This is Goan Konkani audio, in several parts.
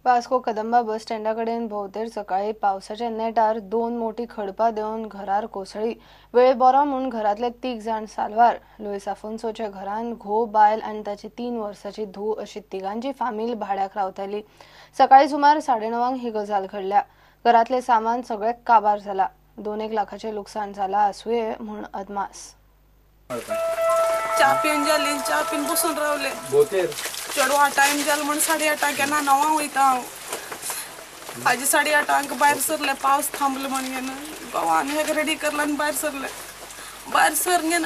वास्को कदंबा बस स्टँडा कडेन भोंवतेर सकाळी पावसाच्या नेटार 2 मोटी खडपां देंवन घरार कोसळ्ळी. वेळ बरो म्हूण घरांतले 3 जाण साल्वार. लुईस आफोन्सोच्या घरान घोव, बायल आनी ताची 3 वर्सांची धूव अशी तिगांची फामील भाड्याक रावताली. सकाळी सुमार 9:30 ही गजाल घडल्या. घरांतलें सामान सगळें काबार जाला. 2-1 लाखाचें लुकसाण जाला आसुये म्हूण अदमास. च्या पिवन जाली, च्या पिवन बसून रावले. चेडवा टायम जालो म्हण 8:30 केन्ना 9 वयता हांव. हाजी 8:30 भायर सरले, पावस थांबलो म्हण घेवन घोवान हें रेडी करला आनी भायर सरले. भायर सर घेवन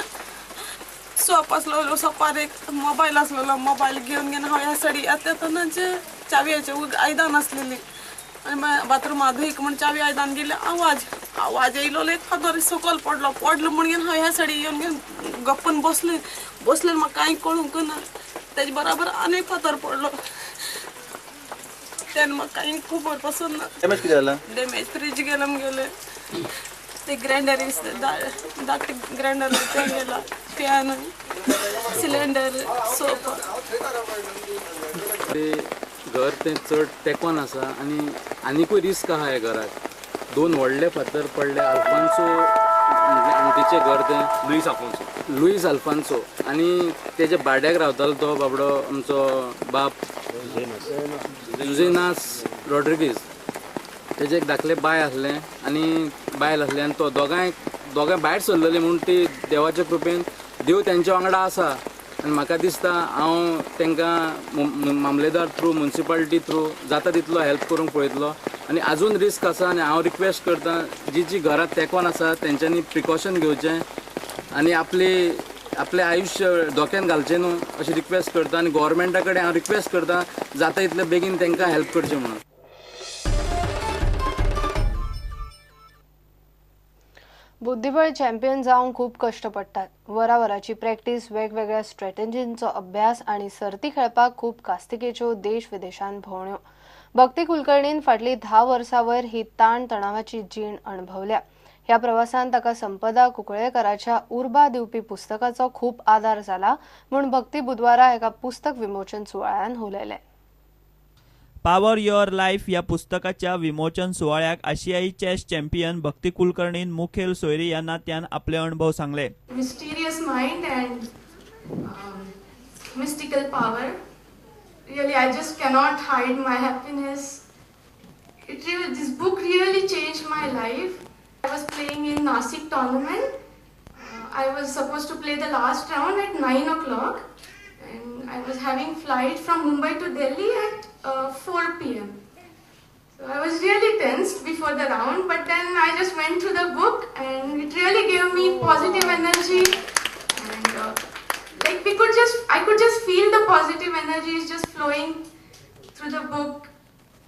सोप आसलो, सोपार एक मोबायल आसलेलो, मोबायल घेवन घेवन हांव ह्या साडी येता तेन्नाच चावयेचें आयदन आसलेली आनी बाथरुमा धुयक म्हण चावी आयदन गेली. आवाज येयलो, एक फातर सकयल पडलो. पडलो म्हण घेवन हांव ह्या साडी येवन घेवन गप्पन बसलें. बसलें म्हाका कांय कळूंक ना. तेजे बराबर आनी एक फातर पडलो, तेन्ना म्हाका कांय खबर पासून ना. डॅमेज कितें जाला? डॅमेज फ्रीज गेलो आमगेलें, ते ग्रायंडर धाकटे ग्रायंडर तें गेला, फॅन, सिलिंडर, सोफा. घर तें चड तेंकोन आसा आनी आनिकूय रिस्क आहा ह्या घराक. 2 व्हडले फातर पडले. अल्फान्सो आंटीचें घर तें, लुईस अल्फान्सो, आनी तेजे भाड्याक रावतालो तो बाबडो आमचो बाप जुजेनास रॉड्रिगीज. तेजे एक धाकलें बाय आसलें आनी बायल आसलें आनी तो दोगांय भायर सरलेली म्हूण ती देवाच्या कृपेन देव तेंच्या वांगडा आसा. आनी म्हाका दिसता हांव तांकां मामलेदार थ्रू, मुन्सिपालिटी थ्रू जाता तितलो हेल्प करूंक पळयतलो. आनी आजून रिस्क आसा आनी हांव रिक्वेस्ट करता जी जी घरां तेंकोन आसा तेंच्यांनी प्रिकॉशन घेवचें आनी आपलें आयुश्य धोक्यान घालचें न्हू अशी रिक्वेस्ट करता. आनी गोवोरमेंटा कडेन हांव रिक्वेस्ट करता जाता तितले बेगीन तांकां हेल्प करचें म्हणून. बुद्धिबळ चॅम्पियन जावंक खूब कश्ट पडटात. वरावराची प्रॅक्टीस, वेगवेगळ्या स्ट्रॅटेजींचो अभ्यास आनी सर्ती खेळपाक खूब कास्तिकेच्यो देश विदेशांत भोंवण्यो. भक्ती कुलकर्णीन फाटली 10 वर्सां वयर ही ताण तणावाची जीण अणभवल्या. ह्या प्रवासान ताका संपदा कुंकळ्ळेकराच्या उर्बा दिवपी पुस्तकाचो खूब आदार जाला म्हूण भक्ती बुधवारा एका पुस्तक विमोचन सुवाळ्यान उलयलें. पावर your life ह्या पुस्तकाच्या विमोचन सुवाळ्याक आशियाई चेस चॅम्पियन भक्ती कुलकर्णीन मुखेल सोयरी ह्या नात्यान आपले अणभव सांगले. Mysterious mind and mystical power. Really, I just cannot hide my happiness. This book really changed my life. I was playing in Nasik tournament. I was supposed to play the last round at 9 o'clock. And I was having flight from Mumbai to Delhi at 4 p.m. So I was really tensed before the round, but then I just went through the book and it really gave me positive energy. And like I could just feel the positive energy is just flowing through the book,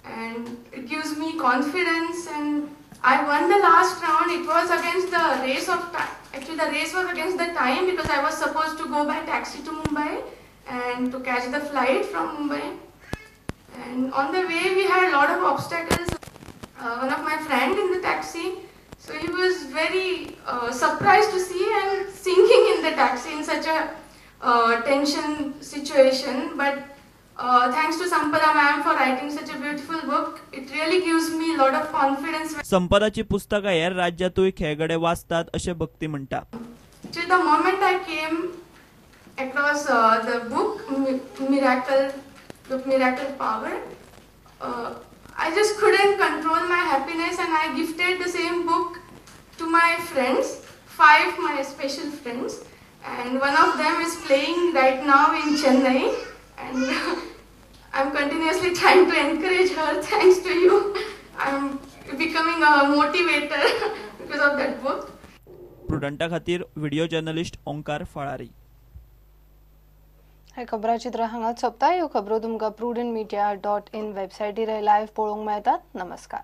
and it gives me confidence. And I won the last round. It was against the race of time. Actually, the race was against the time because I was supposed to go by taxi to Mumbai and to catch the flight from Mumbai. And on the way we had a lot of obstacles. One of my friend in the taxi, so he was very surprised to see and sinking in the taxi in such a tension situation. But thanks to Sampada ma'am for writing such a beautiful book. It really gives me a lot of confidence. संपदाची पुस्तकां हेर राज्यांतूय खेळगडे वाचतात अशें भक्ती म्हणटा. Till the moment I came across the book Miracle Power, I just couldn't control my happiness, and I gifted the same book to my friends, 5 my special friends, and one of them is playing right now in Chennai, and I'm continuously trying to encourage her. Thanks to you, I'm becoming a motivator because of that book. प्रुडंटा खातीर व्हिडिओ जर्नलिस्ट ओंकार फळारी. हे खबराचित्र हांगाच सोंपता. ह्यो खबरो तुमकां prudentmedia.in वेबसायटीर लायव्ह पळोवंक मेळटात. नमस्कार.